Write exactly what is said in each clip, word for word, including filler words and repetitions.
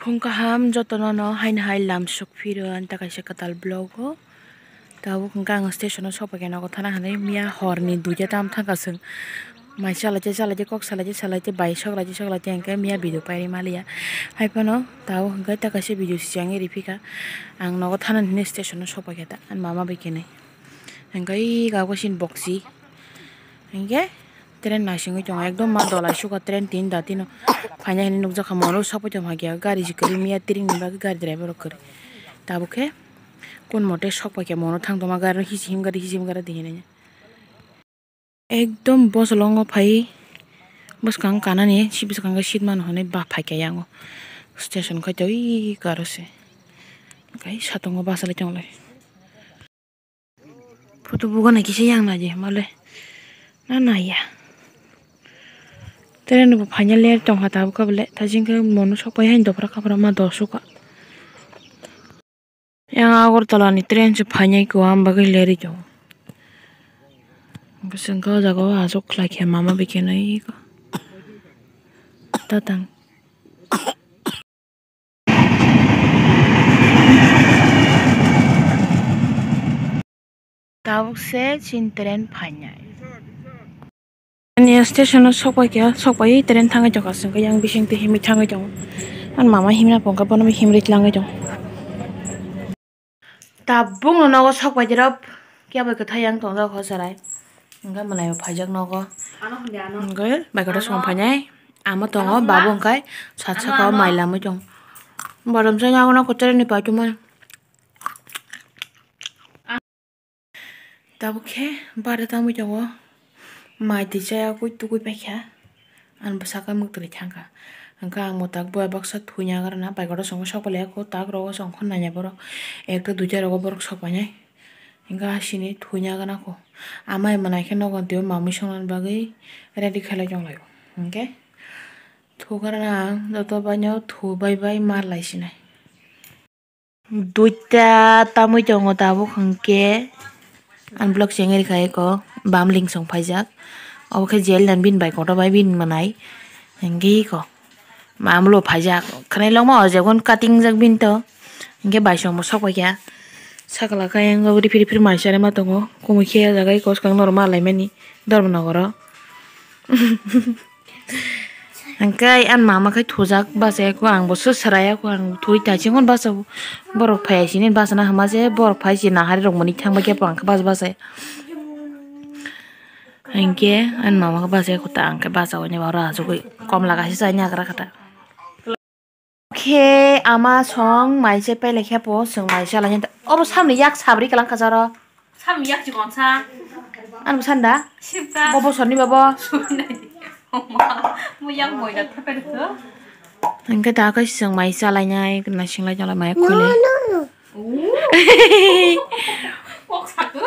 Phung kaham jotono no haino hai lam sok phiro ani ta kaisa kwtal vlog o. Tabuk hwnkhe ang station o sokphaikha nogo thana hinwi miya horni duita tam thangkha chwng. Mai chalaite chalaite kok salaite salaite bai soklaite soklaite hwnkhe miya video pairwi maliya. Haiphano tabuk hwnkhe ta kaisa video siyangwi riphikha. Ang nogo thana hinwi station o sokphaikha ta ani mama bai khenwi. Hwnkhe ui gago sini boksi. Hwnkhe train naisingwi tongo, ekdom ma dolai sukha train tin da tino phaina hinwi nukjakha, mono sokphaikha hwnkhe gari se kwrwi miya tiring ni bagwi gari driver rok kwrwi. Tabuk khe kun mote sokphaikha mono thang tongma gari no hisi him gari hisi him gari di hinwi. Ekdom bosolongo phai bwskang kanani si bwskango seat mano hinwi ba phaikha yango station khaito ui garo se. Hwnkhe satungo bus lai tonglai. Photo bugo nai kisa yang naidi male na naiya. Train bo phaina ler tongkha tabuk khe bole ta jingkhe mono sokpai haino dophra kaphra ma dosukha. Yang Agartala ni train se phainai kho am bagwi lerwi tongo. Bwswk khe o jaga o achuk khlai khe mama bai khe nai kho. Tatang. Tabuk se chini train phainai. Ani station o sokpai kha, sokpai train thangwi tongkha, chwng khe yang bising twi himwi thangwi tongo. Ani mama himna pongkha, bono himri tlangwi tongo. Tabuk no nogo sokpai dirok kebo kwthai yang tongjak ho chwrai. Hwnkhe mwlai bo phaijak nogo. Hwnkhe bai kotor song phainai. Ama tongo, babu hwnkhe sat saka o mai lamwi tongo. Boromsa yago no kotor ni paituma. Tabuk khe bare tangwi tongo. Mai twi chaya kwi tukui paikha. Ani bwsakhe mwktwrwi thangkha. Hwnkhe ang mwtak buya baksa thuina gana bai kotor songwi sokpailaikha tak rogo songkha nanya borok ekta duita rogo borok sokpainai. Hwnkhe asini thuina gana kho. Amai mwnaikhe nogo twiwi mamwi songnani bagwi ready khailai tonglaio. Hwnkhe thugana ang joto baino thu bai bai ma lai sinai. Duita tamwi tongo tabuk hwnkhe. Ang vlog chengri khai ko bam lingsong phaijak. Obo khe jail dan bini bai kotor bai bini mwnai. Hwnkhe ko mamlo phaijak. Khwnai lokma o jaga cutting jak bini to. Hwnkhe bai song bo sok paikha. Sakla khe ayang riphi riphi mai chari ma tongo. Kumui khe o jaga eko swkang norok ma laimani Dharmanagar o. Hwnkhe ani mama khe thujak bachai kho, ang bo swswraya kho, ang thwi taising hwn bachao. Borok phai sini bachana hwnma se borok phai si nahari rok mani thang bai khe ang khe bach bachai. Hwnkhe ani mama khe bachai kho ta ang khe bachao ni oro achugwi komla kaisa chai nagra kha ta. Khe ama song mai se pele khe po, chwng mai se lai obo samni yak sabri kalang kha jaro. Samni yak chikon sa. Ano sanda? Sibsa. Bobo sonni bobo. Mo yang moi da thepe de. Hwnkhe da khe chwng mai se lai nai, naising lai jalai mai khule. Kok sa tu.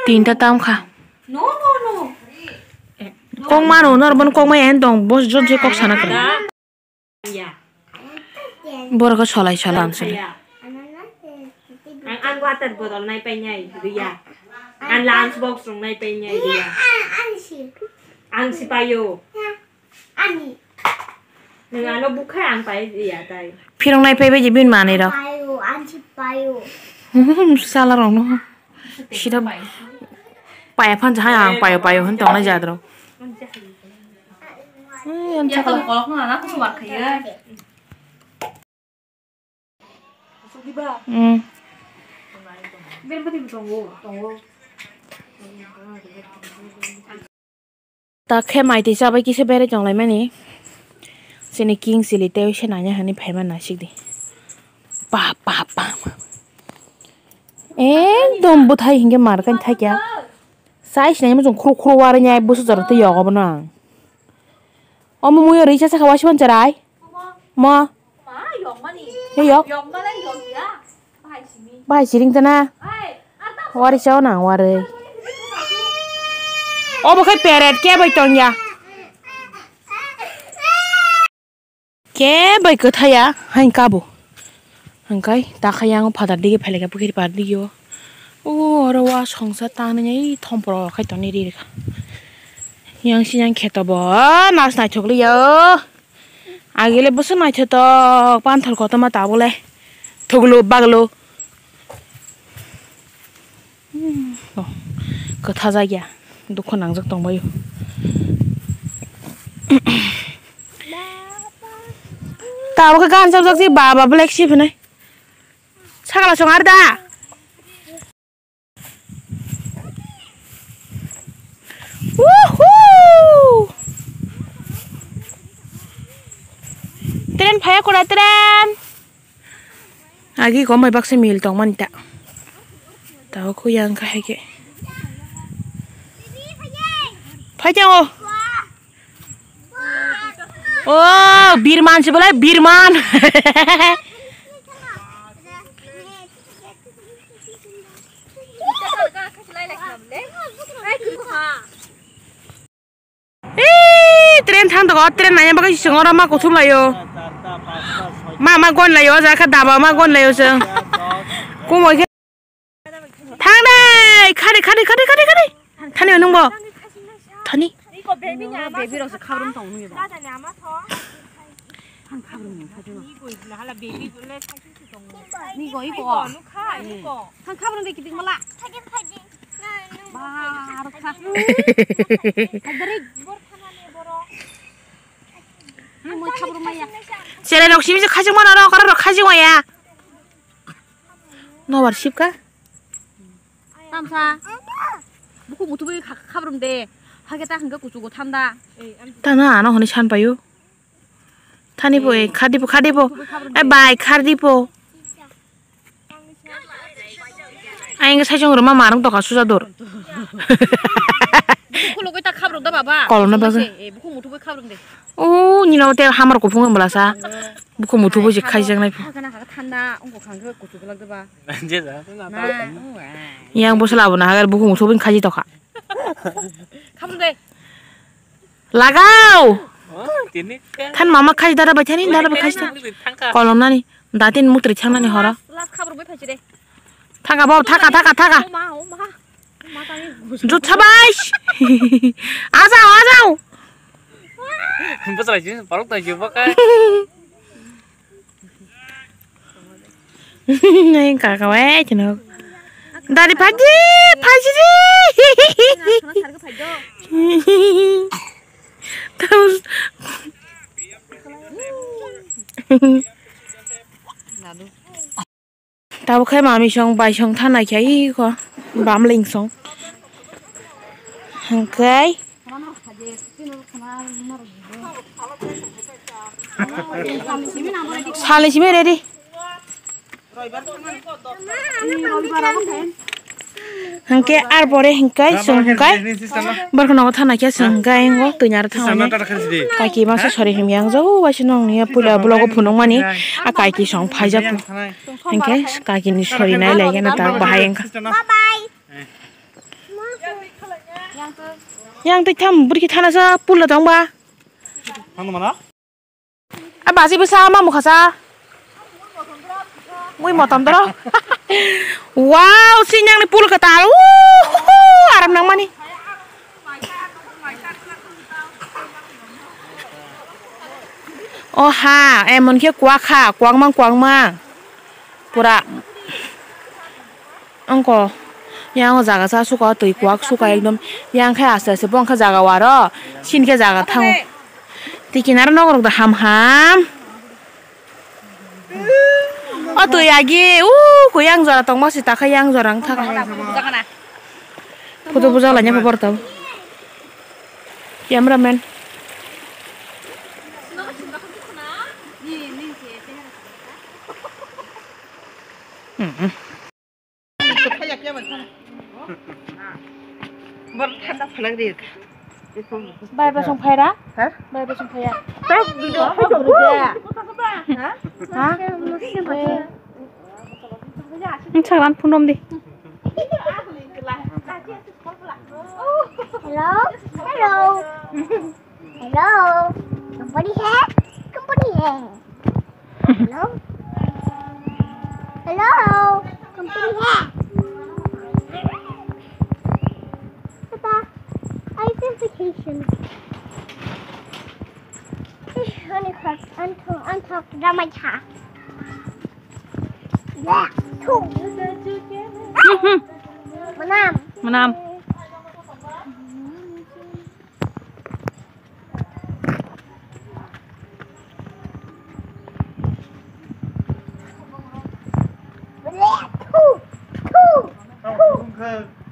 Tinta tam kha. No, no, no. Kok mano, nor bon kok mai en dong, bos jot je kok sana kha. Ya. Borok solai solai amsole. Ya. Ang, ang water bottle nai pai nai, ya. Ang lunch box rong nai pai nai, ya. Ang si payo. Nang ano bukha ang pai, ya, tai. Phirong nai pai bai je bin manai rok. Sala rok no. Sida paya phan jahai ang payo payo hwn tongnai jadro. Kolok no ana kolok war khaiya. Hmm. Ta khe mai twi chabai kisa berai tonglaimani. Chini king chili tei se nanya hwnwi phaima naisik di. Pa, pa, pa. Ekdom bwthai hinkhe mar kani thakya. Chai sinai muchung khro khro warwi nai bwswk jora twi yogo bono ang. Omo muiyo risa sakha waisukmani chwrai. Mo. He yok. Bahai siring tana. Wari sao nang wari. Obo khe peret khe bai tongya. Khe bai kwthaya hain kabo. Hwnkhe takha yang phatar dige phailekha pukhiri par dige o. O oro wa songsa tangnai thomphro khai tongni ri rikha. Yang sinang kheto bo nas naithok liya o. Agile bwswk naithotok panthor kotorma tabuk le thuglu baglu. Hmm, oh, kwtha jak ya, dukhu nangjak tongbaio. Tabuk khe gan chapjak si baba black sheep hinwi. Sakala song ar da. Woohoo! Train phaiya kura train. Agi komai baksa mil tongmani ta. Tao khu yang kha hai khe. Phai tong o. Oh, Birman se bolai Birman. Ei, train thang tongo, train nanya bagwi sisongo oro ma kuthum laio. Ma, ma gon laio, o jaga khe daba ma gon laio chwng. Kumui khe thang de, khadi, khadi, khadi, khadi, khadi. Thani nungbo. Thani. Baby rok se khabrum tong nungya. Thang khabrum ni khabrum. Ni go, i go. Thang khabrum de kiting mala. Ba, aro kha. Hagari. Ni moi khabrum maya. Chere rok simi se khajing mano ro, kara rok khajing maya. Nobar sipka. Tamsa. Buku mutu bai khabrum de. Hage ta hangga kuchugo thanda. Tana ano honi san payo. Thani po, eh, khadi po, khadi po. Eh, bai, khadi po. Ai, engke sai chwng rwma marwng tokha suja dur. Bukhulugwi ta khabrok da baba. Kolomna bagwi. Eh, bukhuk muthubwi khabrok de. O, nino te hamar kuphung wng bwlasa. Bukhuk muthubwi se khaijaknai. Hakana hakha thanda wngkha hwnkhe kuchuk glak da ba. Je ja, na, na, na. Yang bwsala abono hagar bukhuk muthubwi khaji tokha. Khabrok de. Lagao. Oh, tini kan. Than mama khai dara bai thani dara bai khai. Tini kan thangka. Kolom nani. Datin mutri thang nani horo. Last khabrok bai phaisi de. Thaka bo, thaka, thaka, thaka. Oh ma, oh ma. Oh ma, tani. Jutha bai. Ajao, ajao. Bosra ji, parok ta ji baka. Nai kaka wai chino. Dari phaji, phaji ji. Taus. Tabuk khe mami song bai song thanai khe iko bamling song. Hwnkhe salni simi ready. Hwnkhe ar pore hwnkhe chwng hwnkhe borok nogo thana khe chwng hwnkhe twi aro thangmani kaiki masa sori himya ang jabo waisa nongni puila blogo phunukmani a kaiki song phaijak. Hwnkhe kakini sori nai lai gana ta bahai wngkha. Yang twi tham burki thana sa pulo tong ba. A basi bwsa ma mukha sa. Mui motom doro. Wow, sinyang ni pul katal. Uhuhu, aram nang mani. O ha, emon khe kwak ha, kwak mang, kwak mang. Pura ongko yang o jaga sa suka twi kwak suka ekdom yang khe aste aste bo wngkha jaga waro sin khe jaga thango twi kinaro nogo rok da ham ham. O twi agi u kho yang jora tongma si takha yang jora wngkha. Photo bujak laina pho borok tabuk. Cameraman. Bai, bai, song phaira? Ha? Bai, bai, song phaira? Ha? Nung sakran phundom di. Hello? Hello? Hello, company है, कंपनी है। Hello, hello, company है। Papa, I have vacation. Honey, Anthong, anthong, ramai kha. Ya, thu. Hmm, hmm. Manam. Manam.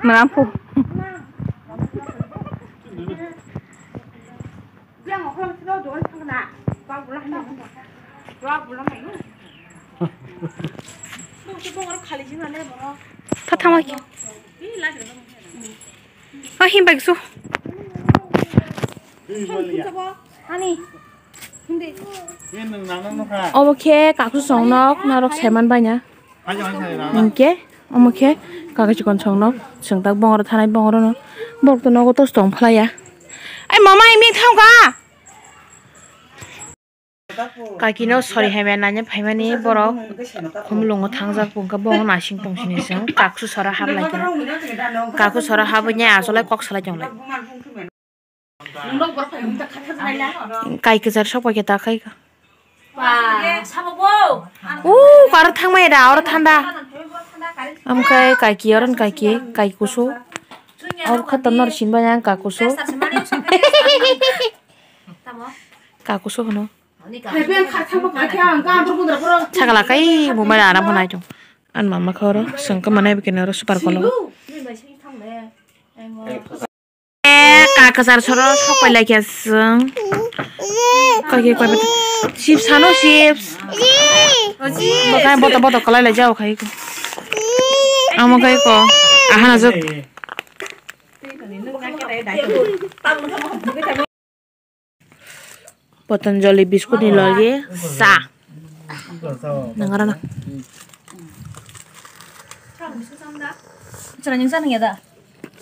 Manam phu. Tha thangma khe. Ah, him bai su. Obo khe kaku songnok, norok saiman baina. Hinkhe omo khe kaku chikon songnok, chwng tak bongoro thanai bongorono. Borok to nogo tos tong phlaiya. Ai mama, imi thangkha. Kakino sori hai maya nanya phaimani borok khumulwngo thangjak bo, hwnkhe bo nasing tong sini chwng kaku sora hap lai khe. Kaku sora hap nya asolai kok salai tong lai. Kai kwchar sok pai khe ta khai kha. Uu, aro thangmaya da, oro thanda. Amkhe kaiki, oro kaiki, kai kusu. Oro khato nor sinba yang kakusu. Kakusu hwno. Sakala kai mobile aram hwnai tong. An mama khe oro sengkhe manai bikini oro super kolo. Eh, ka kwchar soro sok pai lai khe chwng. Koi khe koi bata. Chips hano chips. Bokai boto boto kalai lai jao khai. Amo kai ko. Ahana jok. Patanjali biscuit ni logi sa. Nang ara na. Chwraini chana ya da?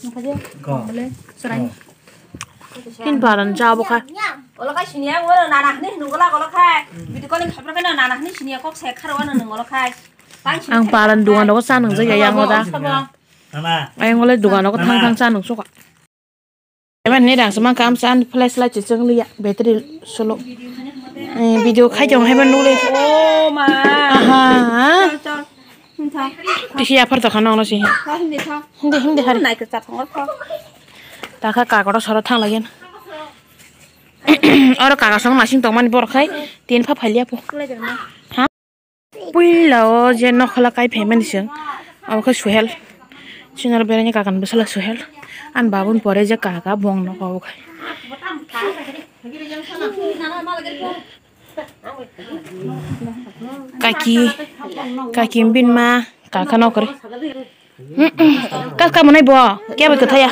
Nang khaje? Ko. Bole, chwraini. Ko. Kin paran cha bo kha. Olo kai siniya, olo nana hini hinu gola olo kai. Video calling khabra kai nana hini siniya kok se kharo nang olo kai. Ang paran dugan rogo cha nang jaya yang oda. Nana. Ayang ole dugan rogo thang thang cha nang soka. Eba ni rang sama kam san flash light chwng liya battery solo. Eh, video khai jong hai ban nule. Oh ma. Aha. Chol, chol. Him tha. Tisi aphar to khana ono si. Tha, him de tha. Hindi hindi hari. Nai ke chat ngor tha. Ta kha ka koro soro thang lagen. Oro kaka song nasing tong mani bor khai tin pha phai liya po. Kulai de ma. Ha? Puila o je nokhola kai phaimani chwng, abo khe Suhel. Chini oro beraini kakani bwsala Suhel. Ani babuni pore je kaka bong nokho obo khai. Kaki, kaki bini ma kaka nokre. Kaka manai bo, kebo kwthaya.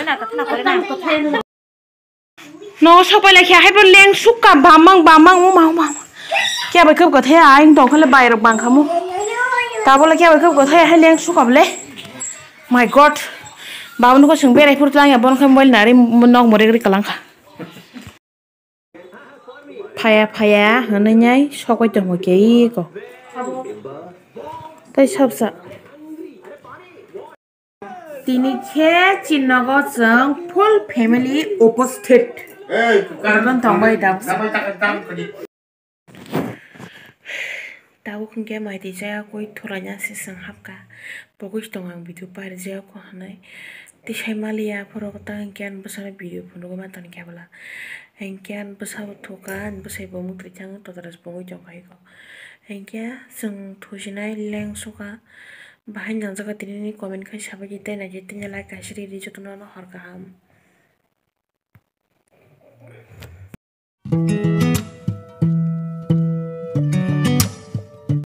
No sopai lai khe hai bo leng sukha bamang bamang uma uma uma. Kya bai khub kwthai aing tong khale bai rok bang khamu. Tabole kya bai khub kwthai hai leng sukha bole. My God. Babu nuko sing berai phur tlang ya bon khe mobile nari nok mori gri kalang kha. Phaya phaya hwnwi nyai sokoi tongo kei ko. Tai sabsa. Tini khe chini nogo chwng full family opposite. Hey, Urban tongbai dapsa. Tabuk hwnkhe mai twi chaya koi thuraina se chwng hapkha. Pogwi tongo ang video parijak kho hwnwi. Tisai maliya phoro ta hwnkhe ani bwsano video phunugwi mantani khe bwla. Hwnkhe ani bwsabo thukha, ani bwsai bo mwtwi thang totra se pungwi tongkha eko. Hwnkhe chwng thusinai leng sukha. Bahai nangjakha tini nini comment khai sabaidi tei naidi tini like kaisa ridi jotono hor kaham.